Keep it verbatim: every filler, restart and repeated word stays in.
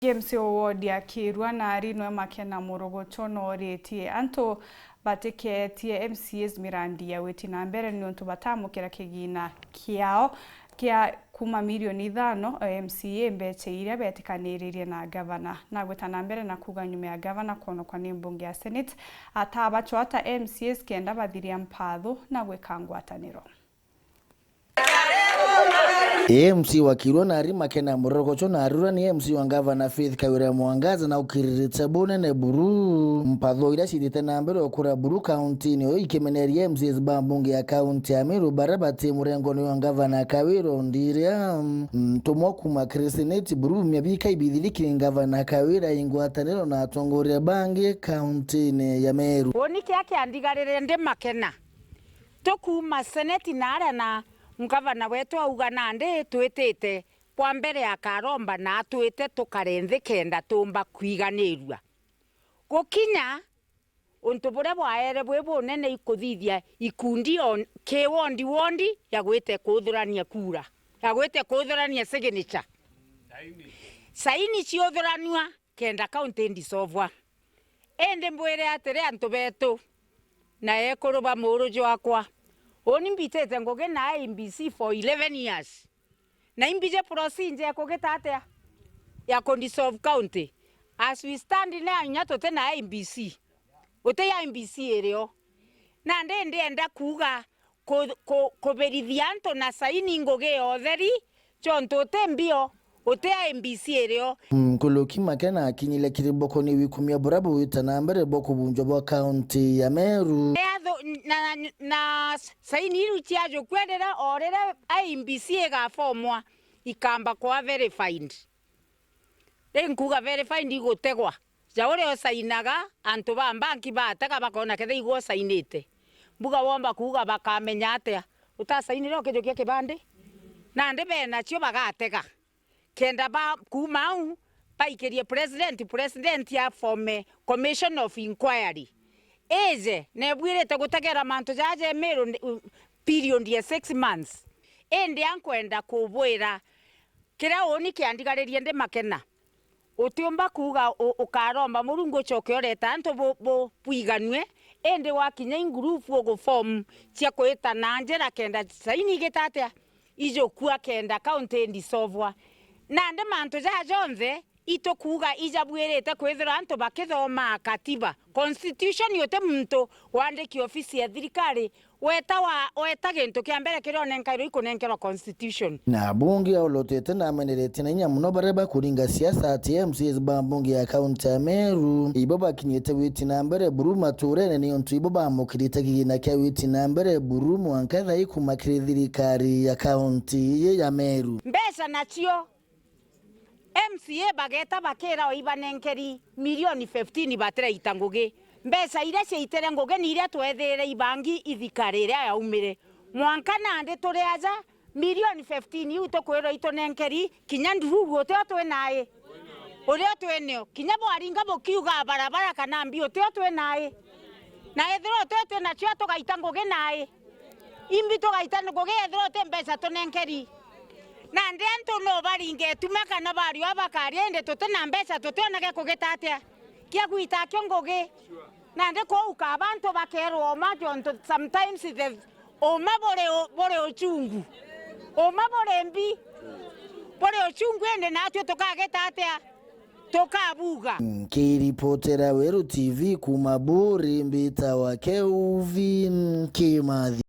M C A wa ward ya Kirua Nari nwe Makena Murugutu nooritie antu batikeetie M C As mirandi ya gwiti na mbere niuntu batamukira kigina kiao kia kuma milioni ithano, M C A mbecha iria beetikaniririe na gavana. Na agwita na mbere na kuuga nyuma ya gavana kwonokwa ni mbunge ya Senate, atabacwata M C As kenda bathiria mpatho na gwika ngwataniro. M C wa Kirua Nari Makena Murugutu na arura ni M C wa ngavana Faith Kawira Mwangaza na ukiriritie bunene buru mpatho iria ciithite na mbere ukura buru kaunti-ini uyu ikimeneria M C As ba mbunge ya kaunti ya Meru baria bati murengone wa ngavana Kawira Ondiria. Ntumwa kuma kiri Senate buru mia bika ibithiri kiri ngavana Kawira ingwataniro na atongoria bangi kaunti-ini ya Meru. Uni kia kiandigarire ndi Makena. Tukuuma seneti na aria na ngavana wetu auga nandi twitite kwa mbere akaromba na atwite tukare nthi kenda tumba kwiganirua. Gukinya untu buria bwaere bwi bunene ikuthithia ikundi on-, ki wondi wondi ya gwite kuthurania kura, ya gwite kuthurania signature. Saini ciuthuranua kenda kaunti ndisovwa. Indi mbwire atiri antu betu na ekuru ba muuru jwakwa, uni mbitite ngugi na I E B C for eleven years. Na imbiji procedure ya kugita atia ya ku dissolve county? As we stand now, inya tuti na I E B C. Guti I E B C irio. Nandi ndienda kuuga ku-, ku-, kubirithia antu na saini ngugi ya utheri, ciontu uti mbio, uti I E B C irio. Nkuluki Makena akinyile kiri bokoni wikumia buria bugwita na mbere bwa kubunjwa bwa kaunti ya Meru. Eatho-, na, na saini iu ciajukua riria o riria I E B C igafomwa, ikamba kwa verified. Riu nkuuga verified igutegwa. Ja uria usainaga, antu ba mbanki batega bakona kethira igwe usainite. Mbuga womba kuuga bakamenya atia? Utasainire ukijukia kibandi? Nandi benacio bagatega. Kenda ba kuuma au baikirie president, president a form commission of inquiry. Ije, nebwirite gutegera mantu jaja Meru ndi-, u-, period ya six months. Indi ankwenda kubwira, kiria uni kiandigaririe ndi Makena. Utiumba kuuga u-, ukaromba Murungu ucoke ureta antu bu-, bu-, bwiganue, indi wakinya i ngurubu uguform cia kwita na njira kenda saini igita atia? Ijukua kenda kaunti ndisovwa. Nandi mantu jaa jonthe itukuuga ijabwirite kwithirwa antu bakithomaa katiba, constitution, uti muntu wandiki ofisi ya thirikari weta wa, weta gintu kia mbere kiria unenkairwe ikunenkerwa constitution. Na abunge aolotete na ameneretie na inya mono baria bakuringa siasa ati M C As ba mbunge ya kaunti ya Meru ibo bakinyite witi na mbere buru maturene niuntu ibo bamukirite kigina kia witi na mbere buru mwanka thaa ikuuma kiri thirikari ya kaunti ii ya Meru. Mbeca nacio M C A bageta bakira o ibanenkeri milioni fifteen batiraita ngugi. Mbeca iria ciaitire ngugi ni iria twethire ibangi ithikari iria yaumire. Mwanka nandi turi aja, milioni fifteen iu tukwirwa itunenkeri kinya ndururu utio twi nae. Urio twi nio. Kinya bwaringa bukiuga barabara kana mbi utio twi nae. Na ethirwa utio twi nacio tugaita ngugi nae. Imbi tugaita ngugi ethirwa uti mbeca tunenkeri. Nandi antu no baringe ituma kana bariua bakaria, indi tuti na mbeca, tutionage kugita atia kia gwita akio ngugi. Nandi kwou kaba antu bakerwa uma, jontu sometimes the uma buri u-, buri uchungu. Uma buri mbi, buri uchungu, indi natwi tukagita atia? Tukabuga. Nkiripotera Weru T V kuuma Buri, mbitawa Kelvin Kimathi.